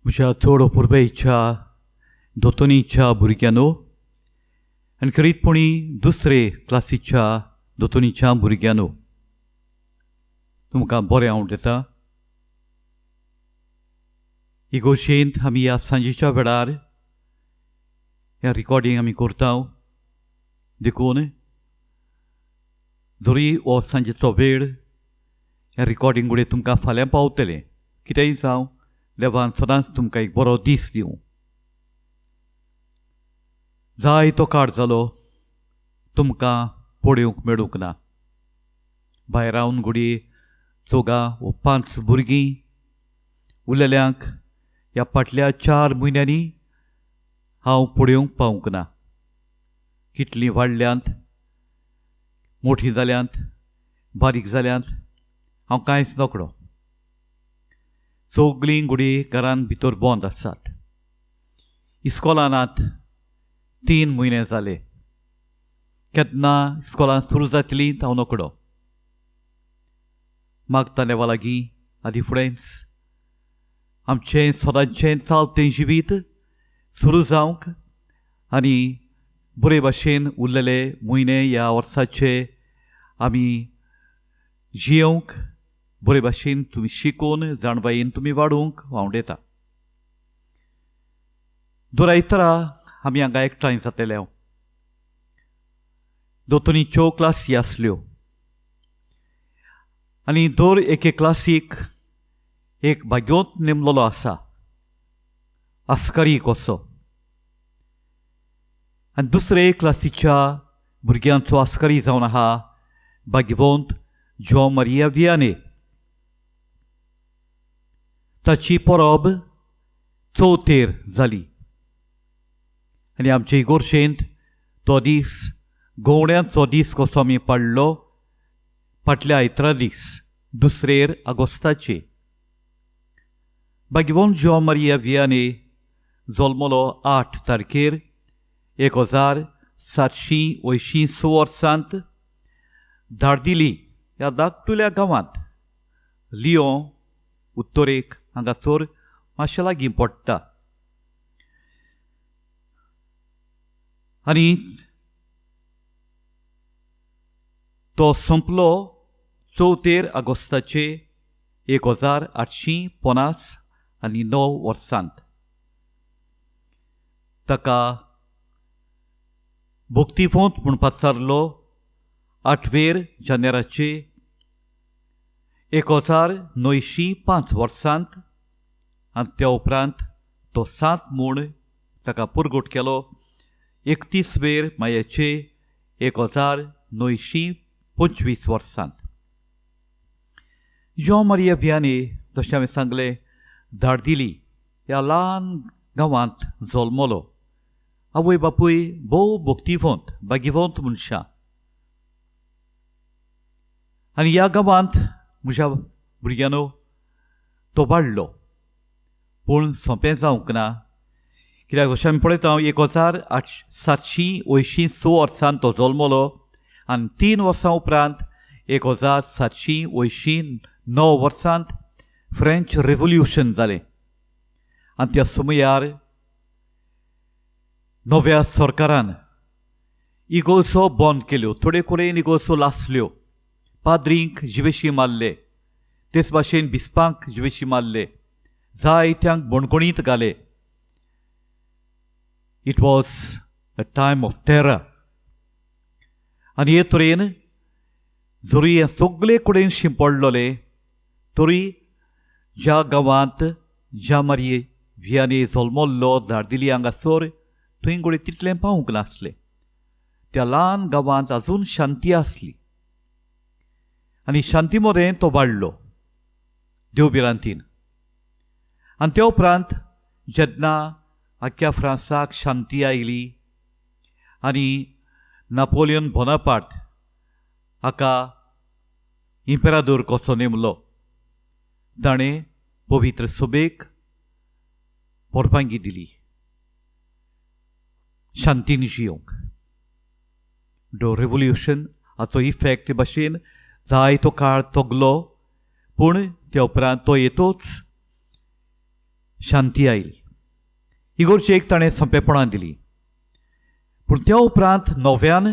म्हज्या चड अपुरबायेच्या दोतोनीच्या भुरग्यांनो आनी खरीतपणी दुसरे क्लासीच्या दोतोनीच्या भुरग्यांनो, तुमकां बरें आवडटा. इगोशेंत आमी ह्या सांजेच्या वेळार ह्या रिकॉर्डींग आमी करता, देखून जरी हो सांजेचो वेळ ह्या रिकॉर्डींग घडये तुमकां फाल्यां पावतलें, कितेंय जावं देवान सदांच तुमकां एक बरो दीस दिवं. जाय तो काळ जालो तुमकां पळोवंक मेळूंक ना. भायर रावन घडये चौगां वो 5 भुरगीं उरलेल्यांक ह्या फाटल्या 4 म्हयन्यांनी हांव पळोवंक पावूंक ना. कितलीं वाडल्यांत, मोठीं जाल्यांत, बारीक जाल्यांत, हांव कांयच नकळो. सगळीं घडये घरान भितर बंद आसात. इस्कोलानात 3 म्हयने जाले. केन्ना इस्कोलां सुरू जातलीं हांव नकळो. मागता देवा लागीं आदी फुडेंच आमचें सदांचें चालतें जिवीत सुरू जावंक आनी बरे भाशेन उरलेले म्हयने ह्या वर्साचे आमी जियोवंक बरे भाशेन तुमी शिकून जाणवायेन तुमी वाडोवंक वावडेता. दुरायतरा आमी हांगा एकठांय जातले. दोतोनीच्यो क्लासी आसल्यो आनी दर एके क्लासीक एक भाग्योत नेमलेलो आसा, आस्कारी कसो. आनी दुसरे क्लासीच्या भुरग्यांचो आस्कारी जावन आहा भाग्यवंत ज्यो मारिया वियाने. ताची परब चवथेर जाली आनी आमचे इगोर्शेंत तो दीस गोवण्यांचो दीस कसो आमी पाडलो फाटल्या आयतरा दीस 2 ऑगस्टाचे. भाग्यवंत ज्यो मारिया वियाने जल्मलो 8 तारखेर 1786 वर्सांत धार्दिली ह्या धाकटुल्या गांवांत, लियों उत्तरेक हांगासर मातशें लागीं पडटा. आनी तो सोंपलो 4 ऑगस्टाचे 1859 वर्सांत. ताका भक्तिफोंत म्हूण पाचारलो 8 जानेराचे 1905 वर्सांत. आनी त्या उपरांत तो 7 म्हूण ताका पुरगोट केलो 31 मायाचे 1925 वर्सांत. ज्यो मारिया वियाने जशें हांवें सांगलें धार्दिली ह्या ल्हान गांवांत जल्मलो. आवय बापूय भोव भक्तिवंत भाग्यवंत मनशां आनी ह्या गांवांत म्हज्या भुरग्यांनो तो वाडलो. पूण सोंपें जावंक ना, कित्याक जशें आमी पळयता 1786 वर्सान तो जल्मलो आनी 3 वर्सां उपरांत 1789 वर्सांत फ्रेंच रेवोल्युशन जालें. आनी त्या समयार नव्या सरकारान इगोर्जो बंद केल्यो, थोडे कडेन इगोर्जो लासल्यो, पाद्रींक जिवेशी मारले, तेच भाशेन बिस्पांक जिवेशी मारले, जायत्यांक बणकोणींत घाले. It was a time of terror. आनी हे तरेन जरी हें सगळे कडेन शिंपडलोलें तरी ज्या गांवांत ज्या मारिये वियाने जल्मल्लो धार्दिली हांगासर थंय घडये तितलें पावूंक नासलें. त्या ल्हान गांवांत आजून शांती आसली आनी शांती मदें तो वाडलो देवभिरांतीन. आनी त्या उपरांत जेन्ना आख्ख्या फ्रांसाक शांती आयली आनी नापोलियन बोनापार्ट हाका इम्पेरादोर कसो नेमलो, ताणें पवित्र सभेक परवानगी दिली शांतीन जियोंक. The revolution हाचो इफेक्ट भाशेन जायतो काळ तगलो, पूण त्या उपरांत तो येतोच शांती आयली. इगोर्जेक ताणें सोंपेपणां दिलीं. पूण त्या उपरांत नव्यान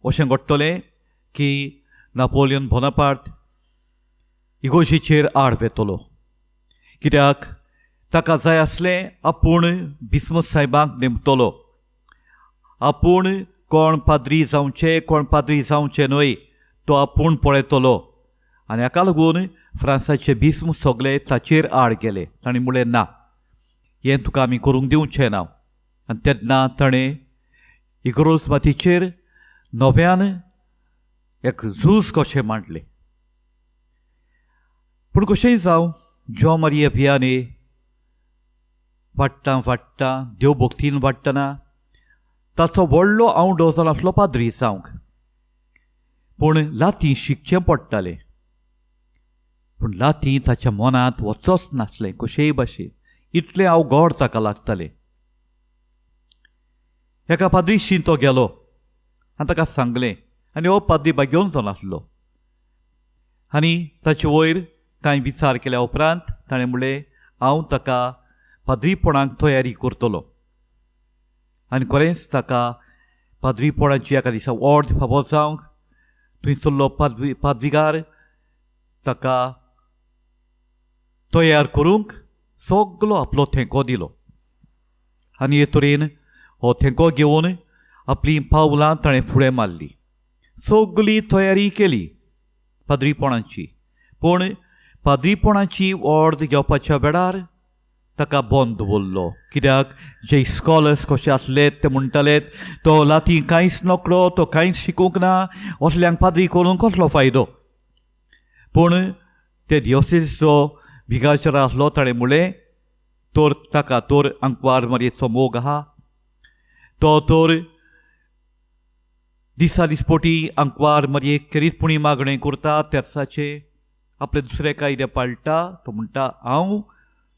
अशें घडटलें की नापोलियन बोनापार्ट इगोर्जेचेर आड वेतलो, कित्याक ताका जाय आसलें आपूण बिस्म सायबांक नेमतलो, आपूण कोण पाद्री जावचें कोण पाद्री जावचें न्हय तो आपूण पळयतलो. आनी हाका लागून फ्रांसाचे बिस्म सगळे ताचेर आड गेले. ताणें म्हणलें ना, हें तुका आमी करूंक दिवचें ना. आनी तेन्ना ताणें इगरोज मातयेचेर नव्यान एक झूज कशें मांडलें. पूण कशेंय जावं, ज्यो मारिया भियाने वाडटा वाडटा देव भक्तीन वाडटना ताचो व्हडलो आवडो जावन आसलो पाद्री जावंक. पूण लातीं शिकचें पडटालें, पूण लातीं ताच्या मनांत वचच नासलें कशेय भाशेन, इतलें अवघड ताका लागतालें. एका पाद्रीशी तो गेलो आनी ताका सांगलें, आनी हो पाद्री भाग्योवन जावन आसलो. आनी ताचे वयर कांय विचार केल्या उपरांत ताणें म्हणलें, हांव ताका पाद्रीपणाक तयारी करतलो. आनी खरेंच ताका पाद्रीपणाची एका दिसा ऑर्द फावो जावंक थंयसरलो पाद्रीगार ताका तयार करूंक सगलो आपलो थेंको दिलो. आनी हे तरेन हो थेंको घेवन आपलीं पावलां ताणें फुडें मारली. सगली तयारी केली पाद्रीपणाची, पूण पाद्रीपणाची ऑर्द घेवपाच्या वेळार ताका बंद दवरलो. कित्याक जे स्कॉलर्स कशे आसले ते म्हणटाले तो लातीं कांयच नकळो, तो कांयच शिकूंक ना, असल्यांक पाद्री करून कसलो फायदो. पूण ते दियोसीसचो विगाचर आसलो ताणें म्हणलें, तर ताका तर आंकवार मारयेचो मोग आहा, तो तर दिसा दिसपोटी आंकवार मारयेक खेरीतपणी मागणें करता, तेर्साचें आपले दुसरे कायदे पाळटा, तो म्हणटा हांव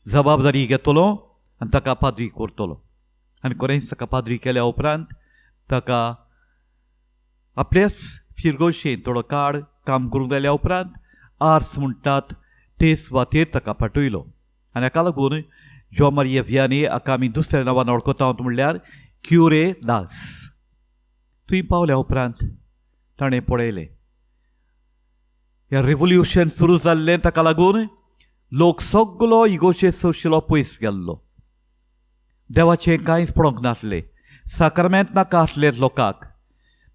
जबाबदारी घेतलो आनी ताका पाद्री करतलो. आनी खरेंच ताका पाद्री केल्या उपरांत ताका आपल्याच फिरगोशेन थोडो काळ काम करूंक जाल्या उपरांत आर्स म्हणटात ते सुवातेर ताका पाठयलो. आनी हाका लागून जो मारिया वियानी हाका आमी दुसऱ्या नांवान वळखता म्हणल्यार क्युरे दास. थंय पावल्या उपरांत ताणें पळयलें ह्या रेवोल्युशन सुरू जाल्लें, ताका लागून लोक सगलो इगोर्जे सोशिलो पयस गेल्लो, देवाचें कांयच पळोवंक नासलें, साकरमेंत नाका आसलें लोकांक.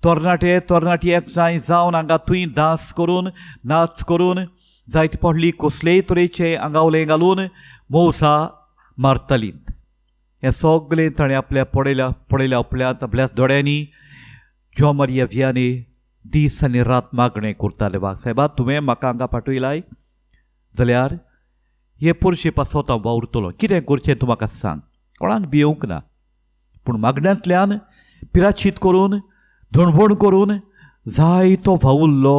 तरणाटे तरणाटी एकठांय जावन हांगा थंय डांस करून नाच करून जायते पडली कसलेय तरेचे आंगावले घालून मौसा मारतालीं. हें सगलें ताणें आपल्या पळयल्या पळयल्या आपल्या आपल्या दोळ्यांनी. जो मारिया वियानी दीस आनी रात मागणें करताले, वाग सायबा तुवें म्हाका हांगा पाठयलाय जाल्यार हे पुरशे पासत हांव वावुरतलो, कितें करचें तूं म्हाका सांग. कोणाक भियोवंक ना, पूण मागण्यांतल्यान पिराचीत करून धणभण करून जायतो वावुरलो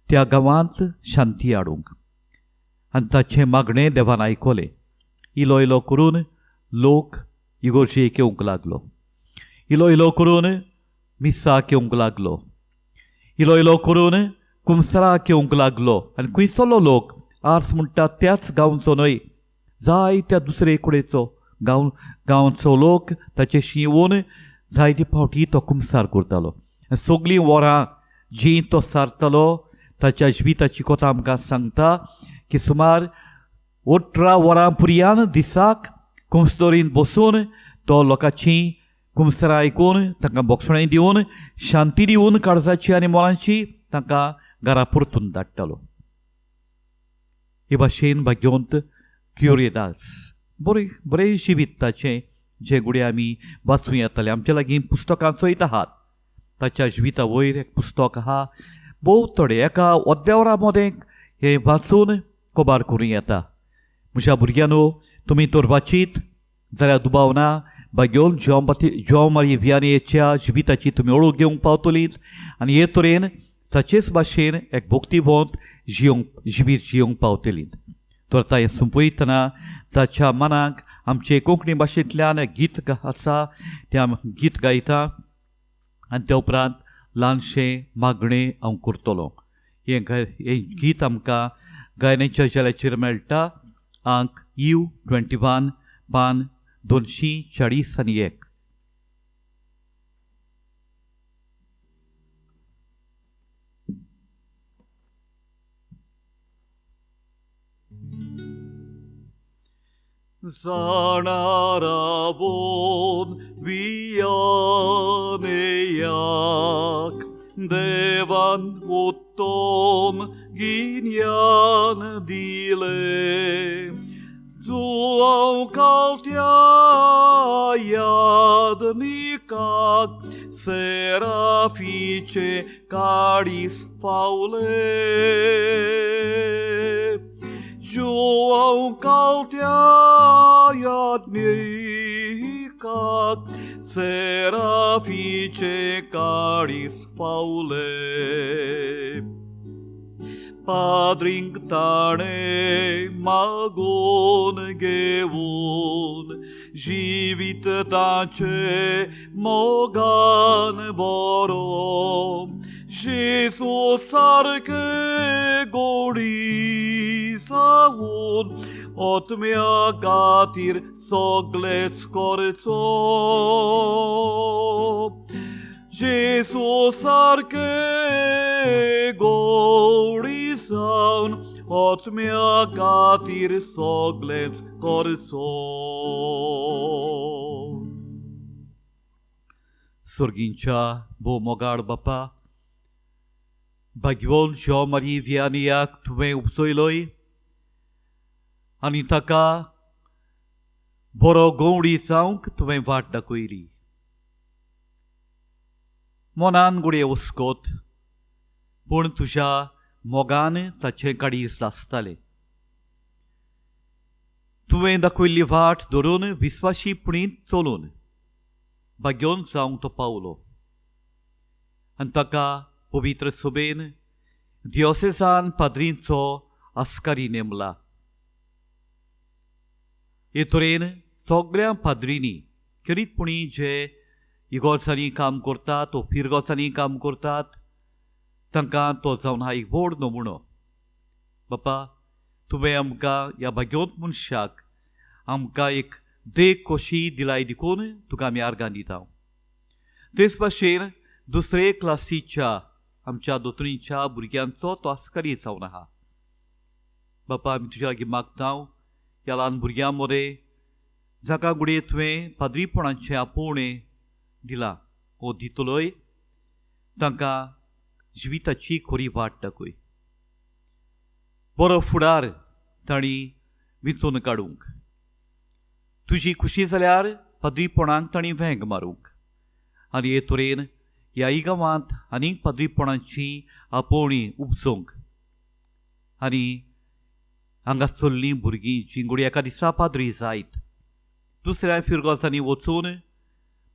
त्या गांवांत शांती हाडूंक. आनी ताचें मागणें देवान आयकलें. इलो इलो करून लोक इगोर्जेक येवंक लागलो, इलो इलो करून मिसाक येवंक लागलो, इलो इलो करून कुमसराक येवंक लागलो. आनी खंयसरलो लोक आर्स म्हणटा त्याच गांवचो न्हय, जायत्या दुसरे कडेचो गांवचो लोक ताचे येवन जायते फावटी तो कुमसार करतालो. सगळीं वरां जीं तो सारतालो ताच्या जिविताची कथा आमकां सांगता की सुमार 18 वरां पुरयान दिसाक कुमसदोरीन बसून तो लोकांची कुमसरां आयकून तांकां बोगसणें दिवन शांती दिवन काळजाची आनी मनाची तांकां घरा परतून धाडटालो. हे भाशेन भाग्यवंत क्युरेदास बरें बरें जिवीत ताचें, जे गुडे आमी वाचूं येताले. आमच्या लागीं पुस्तकां सयत आहात, ताच्या जिविता वयर एक पुस्तक आहा, भोव थोडे एका अद्यावरा मदें हें वाचून कबार करूं येता. म्हज्या भुरग्यांनो, तुमी तर वाचीत जाल्यार दुबाव ना भाग्योल ज्योंव मारी वियानेच्या जिविताची तुमी ओळख घेवंक पावतलीच आनी हे तरेन ताचेच भाशेन एक भक्तीवंत जियोंक जिवीत जियोंक पावतली. तर आतां हें सोंपयतना ताच्या मनाक आमचे कोंकणी भाशेंतल्यान गीत आसा तें आमी गीत गायता आनी त्या उपरांत ल्हानशें मागणें हांव करतलो. हें गीत आमकां गायनाच्या झेल्याचेर मेळटा, आंक you 21. पान 241. जाणाराबोन वियानेयाक देवान उत्तम गिन्यान दिलें. जुआंव कालत्या यादनिकाक सेराफीचे काडीस पावलें. जुआंव कालत्या यादनिकाक सेराफीचे काडीस पावलें. पाद्रींक ताणें मागून घेवन जिवीत ताचें मोगान बरो जेजू सारकें गोडी सावन आत्म्या खातीर सगळेंच करचो. जेजू सारकें गोडी सावन आत्म्या खातीर सगळेंच करचो. सर्गींच्या भोव मोगाळ बापा, भाग्यवंत ज्यो मारी वियानियाक तुवें उपजयलोय आनी ताका बरो गंवडी जावंक तुवें वाट दाखयली. मनान घडये वस्कोत पूण तुज्या मोगान ताचें काडीज लासतालें. तुवें दाखयल्ली वाट धरून विस्वाशीपणीत चलून भाग्योन जावंक तो पावलो आनी ताका पवित्र सभेन दियोसेसान पाद्रींचो आस्कारी नेमला. हे तरेन सगळ्या पाद्रींनी खेरीतपणी जे इगोर्जांनी काम करतात वो फिरगोर्जांनी काम करतात तांकां तो जावन आहा एक व्हड नमुनो. बापा, तुवें आमकां ह्या भाग्योंत मनशाक आमकां एक देख कशी दिलाय देखून तुका आमी आर्गां दिता. तेच भाशेन दुसरे क्लासीच्या आमच्या दोतोरीच्या भुरग्यांचो तो आस्कारी जावन आहा. बापा, आमी तुज्या लागीं मागता ह्या ल्हान भुरग्यां मदें जाका घडये तुवें पाद्रीपणाचें आपोवणें दिलां वो दितलोय तांकां जिविताची खरी वाट दाखय. बरो फुडार तांणी विंचून काडूंक, तुजी खुशी जाल्यार पाद्रीपणाक तांणी वेंग मारूंक आनी हे तरेन ह्या गांवांत आनीक पाद्रीपणाची आपोवणी उपजोवंक आनी हांगा चल्लीं भुरगीं जीं घडये एका दिसा पाद्री जायत दुसऱ्या फिरगोजांनी वचून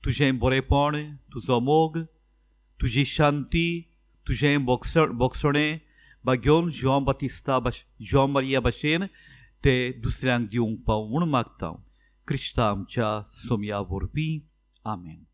तुजें बरेपण, तुजो मोग, तुजी शांती, तुजें बोगसणें भाग्योन जुआंव बातिस्ता जुआंव मारिया भाशेन ते दुसऱ्यांक दिवंक पावूं म्हूण मागता. क्रिस्ता आमच्या सोमया वरवीं, आमेन.